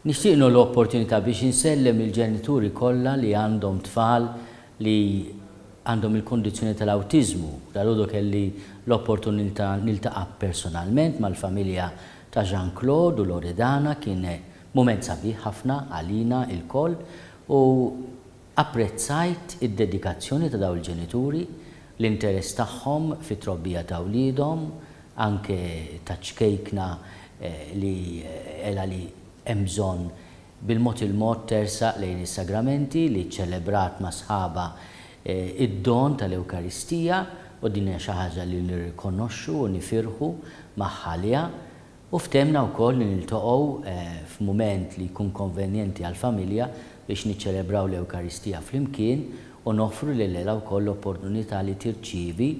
Nixtieq nieħu l-opportunità biex insellem lill-ġenituri kollha li għandhom tfal li għandhom il-kundizzjoni tal-awtiżmu. Dalgħodu kelli l-opportunità niltaqa' personalment mal-familja ta' Jean Claude u Loredana, kien mument sabiħ ħafna għalina lkoll u apprezzajt id-dedikazzjoni ta' dawn il-ġenituri, l-interess tagħhom fit-trobbija ta' wliedhom, anke taċ-ċkejkna li Ela li hemm bżonn bil-mod il-mod tersaq lejn is-sagramenti, li ċċelebrat ma' sħabha id-don tal-Ewkaristija, u din hija xi ħaġa li nirrikonoxxu u nifirħu magħha għaliha. U ftehmna wkoll li niltaqgħu f'mument li jkun konvenjenti għall-familja biex niċċelebraw l-Ewkaristija flimkien u noffru lil Ela wkoll l-opportunità li tirċievi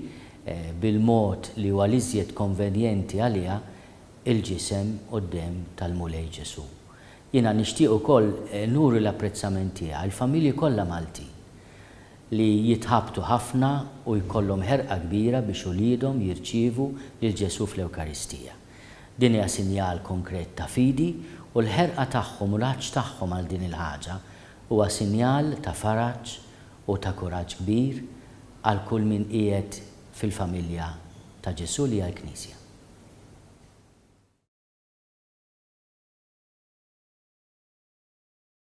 bil-mod li huwa l-iżjed konvenjenti għaliha il-Ġisem u d-Demm tal-Mulej Ġesù. Jiena nixtieq ukoll nuri l-apprezzament tiegħi għall-familji kollha Maltin li jitħabtu ħafna u jkollhom ħerqa kbira biex uliedhom jirċievu lil Ġesù fl-Ewkaristija. Din hija sinjal konkret ta' fidi u l-ħerqa tagħhom u l-għatx tagħhom għal din il-ħaġa huwa sinjal ta' faraġ u ta' kuraġġ kbir għal kull min qiegħed fil-familja ta' Ġesù li hija l-Knisja.